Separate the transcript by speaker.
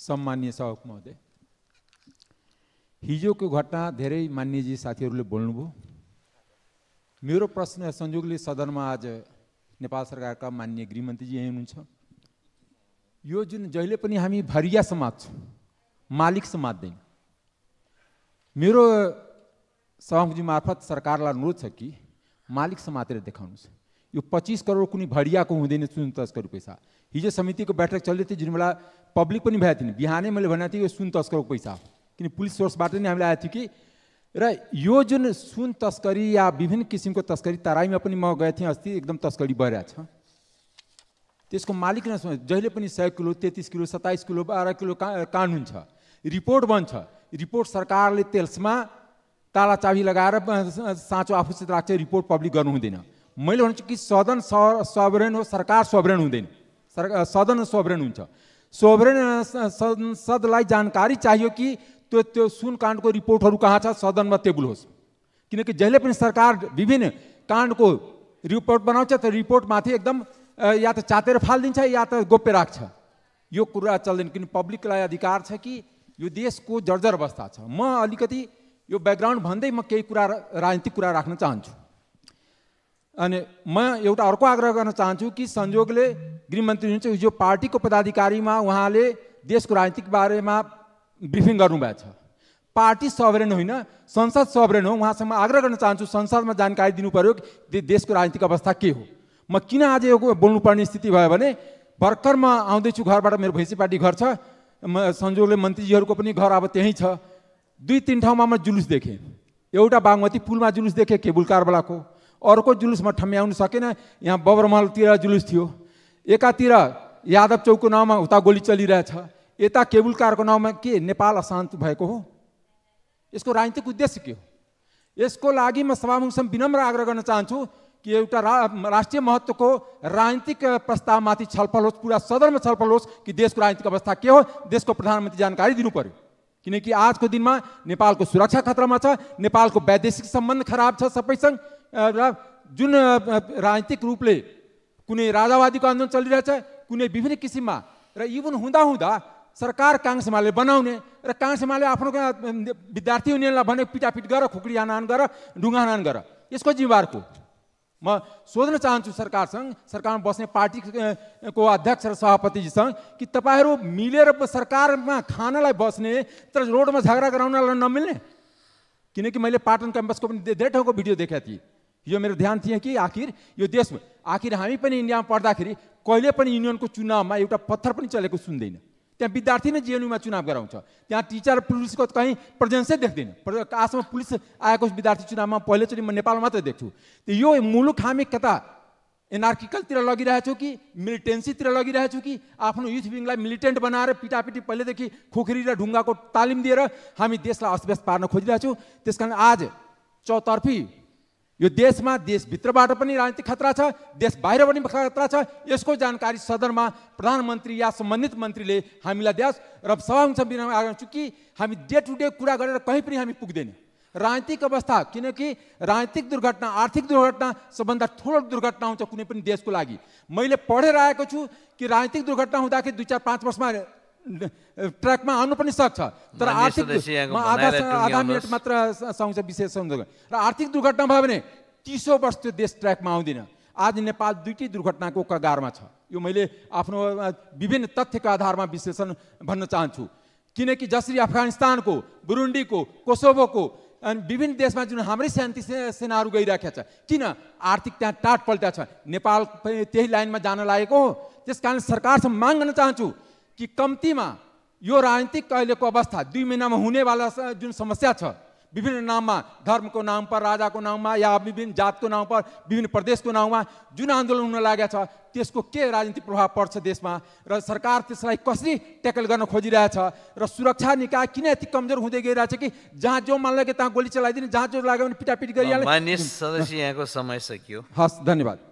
Speaker 1: सम्माननीय सभामुख महोदय, हिजोको घटना धेरै मान्यजी साथीहरूले बोल्नुभयो। मेरो प्रश्न संयोगले सदनमा आज नेपाल सरकारका माननीय गृहमन्त्रीजी यही हुनुहुन्छ। यो जुन जहिले पनि हामी भरिया समात्छौँ, मालिक समात्दैन। मेरो सभामुखजी मार्फत सरकारलाई अनुरोध छ कि मालिक समातेर देखाउनुहोस्। यो 25 करोड कुनै भरियाको हुँदैन, सुन तस्करको पैसा। हिजो समितिको बैठक चल्दै थियो, जुन बेला पब्लिक पनि भएको थिएन। बिहानै मैले भनेको थिएँ यो सुन तस्करको पैसा हो, किन पुलिस सोर्सबाट नै हामीलाई आएको थियो कि। र यो जुन सुन तस्करी या विभिन्न किसिमको तस्करी, तराईमा पनि म गएको थिएँ अस्ति, एकदम तस्करी भइरहेछ। त्यसको मालिक जहिले पनि 100 किलो, 33 किलो, 27 किलो, 12 किलो काण्ड हुन्छ, रिपोर्ट बन्छ। रिपोर्ट सरकारले त्यसमा ताला चाबी लगाएर साँचो आफूसित राख्छ, रिपोर्ट पब्लिक गर्नु हुँदैन। मैले भन्छु कि सदन सोभरेन हो, सरकार सोभरेन हुँदैन। सदन सोभरेन हुन्छ। सोभरेन संसदलाई जानकारी चाहियो कि त्यो सुन काण्डको रिपोर्टहरू कहाँ छ, सदनमा टेबल होस्। किनकि जहिले पनि सरकार विभिन्न काण्डको रिपोर्ट बनाउँछ, त रिपोर्टमाथि एकदम या त चातेर फालिदिन्छ या त गोप्य राख्छ। यो कुरा चल्दैन, किन पब्लिकलाई अधिकार छ कि यो देशको जर्जर अवस्था छ। म अलिकति यो ब्याकग्राउन्ड भन्दै म केही कुरा राजनीतिक कुरा राख्न चाहन्छु। अनि म एउटा अर्को आग्रह गर्न चाहन्छु कि संयोगले गृहमन्त्री हुनुहुन्छ, हिजो पार्टीको पदाधिकारीमा उहाँले देशको राजनीतिक बारेमा ब्रिफिङ गर्नुभएको छ। पार्टी सोभरेन होइन, संसद सोभरेन हो। उहाँसँग आग्रह गर्न चाहन्छु संसदमा जानकारी दिनु पर्यो कि देशको राजनीतिक अवस्था के हो। म किन आज यो बोल्नुपर्ने स्थिति भयो भने भर्खर म आउँदैछु घरबाट, मेरो भैँसीपाटी घर छ। संयोगले मन्त्रीजीहरूको पनि घर अब त्यहीँ छ। 2-3 ठाउँमा म जुलुस देखेँ। एउटा बागमती पुलमा जुलुस देखेँ केबुल कारवालाको, अर्को जुलुस म ठम्याउनु सकेन, यहाँ बबरमहलतिर जुलुस थियो। एकातिर यादव चौकको नाउँमा उता गोली चलिरहेछ, यता केबुल कारको नाउँमा के नेपाल अशान्त भएको हो? यसको राजनीतिक उद्देश्य के हो? यसको लागि म सभामुखसँग विनम्र आग्रह गर्न चाहन्छु कि एउटा राष्ट्रिय महत्त्वको राजनीतिक प्रस्तावमाथि छलफल होस्, पुरा सदनमा छलफल होस् कि देशको राजनीतिक अवस्था के हो, देशको प्रधानमन्त्री जानकारी दिनु पर्यो। किनकि आजको दिनमा नेपालको सुरक्षा खतरामा छ, नेपालको वैदेशिक सम्बन्ध खराब छ सबैसँग, र जुन राजनीतिक रूपले कुनै राजावादीको आन्दोलन चलिरहेछ, कुनै विभिन्न किसिममा, र इभन हुँदा सरकार काङ्ग्रेस एमाले बनाउने र काङ्ग्रेस एमाले आफ्नो विद्यार्थी युनियनलाई भने पिटापिट गर, खुकुरी हानहान गर, ढुङ्गा हानहान गर। यसको जिम्मेवार को? म सोध्न चाहन्छु सरकारमा बस्ने पार्टीको अध्यक्ष र सभापतिजीसँग कि तपाईँहरू मिलेर सरकारमा खानलाई बस्ने तर रोडमा झगडा गराउनलाई नमिल्ने? किनकि मैले पाटन क्याम्पसको पनि धेरै ठाउँको भिडियो देखेको थिएँ। यो मेरो ध्यान थियो कि आखिर यो देशमा, आखिर हामी पनि इन्डियामा पढ्दाखेरि कहिले पनि युनियनको चुनावमा एउटा पत्थर पनि चलेको सुन्दैन। त्यहाँ विद्यार्थी नै जेएनयूमा चुनाव गराउँछ, त्यहाँ टिचर पुलिसको कहीँ प्रेजेन्सै देख्दैन। आजसम्म पुलिस आएको विद्यार्थी चुनावमा पहिलोचोटि म नेपालमा मात्रै देख्छु। यो मुलुक हामी कता एनार्किकलतिर लगिरहेछौँ कि मिलिटेन्सीतिर लगिरहेछौँ कि आफ्नो युथ विङलाई मिलिटेन्ट बनाएर पिटापिटी पहिलेदेखि खोखरी र ढुङ्गाको तालिम दिएर हामी देशलाई अस्तव्यस्त पार्न खोजिरहेछौँ। त्यस कारण आज चौतर्फी यो देशमा, देशभित्रबाट पनि राजनीतिक खतरा छ, देश बाहिर पनि खतरा छ। यसको जानकारी सदनमा प्रधानमन्त्री या सम्बन्धित मन्त्रीले हामीलाई दियोस्। र सभामुखसँग विनम्र आग्रह गर्छु कि हामी डे टु डे कुरा गरेर कहीँ पनि हामी पुग्दैन। राजनीतिक अवस्था, किनकि राजनीतिक दुर्घटना, आर्थिक दुर्घटना सबभन्दा ठुलो दुर्घटना हुन्छ कुनै पनि देशको लागि। मैले पढेर आएको छु कि राजनीतिक दुर्घटना हुँदाखेरि 2-4-5 वर्षमा ट्र्याकमा आउनु पनि सक्छ, तर आर्थिक आधा मिनट मात्र सँगै विशेष सम्झौता र आर्थिक दुर्घटना भयो भने 30 वर्ष त्यो देश ट्र्याकमा आउँदैन। आज नेपाल दुईटै दुर्घटनाको कगारमा छ। यो मैले आफ्नो विभिन्न तथ्यको आधारमा विश्लेषण भन्न चाहन्छु। किनकि जसरी अफगानिस्तानको, बुरुन्डीको, कोसोभोको अनि विभिन्न देशमा जुन हाम्रै शान्ति सेनाहरू गइरहेका छ, किन आर्थिक त्यहाँ टाट पल्टा छ, नेपाल त्यही लाइनमा जान लागेको हो। त्यस कारण सरकारसँग माग गर्न चाहन्छु कि कम्तीमा यो राजनीतिक अहिलेको अवस्था 2 महिनामा हुनेवाला जुन समस्या छ, विभिन्न नाममा, धर्मको नाम पर, राजाको नाममा या विभिन्न जातको नाम पर, विभिन्न प्रदेशको नाममा जुन आन्दोलन हुन लागेको छ, त्यसको के राजनीतिक प्रभाव पर्छ देशमा, र सरकार त्यसलाई कसरी ट्याकल गर्न खोजिरहेछ, र सुरक्षा निकाय किन यति कमजोर हुँदै गइरहेछ कि जहाँ जो मन लाग्यो त्यहाँ गोली चलाइदिने, जहाँ जो लाग्यो भने पिटापिटी गरिहाल्ने।
Speaker 2: माननीय सदस्य, यहाँको समय सकियो।
Speaker 1: हस्, धन्यवाद।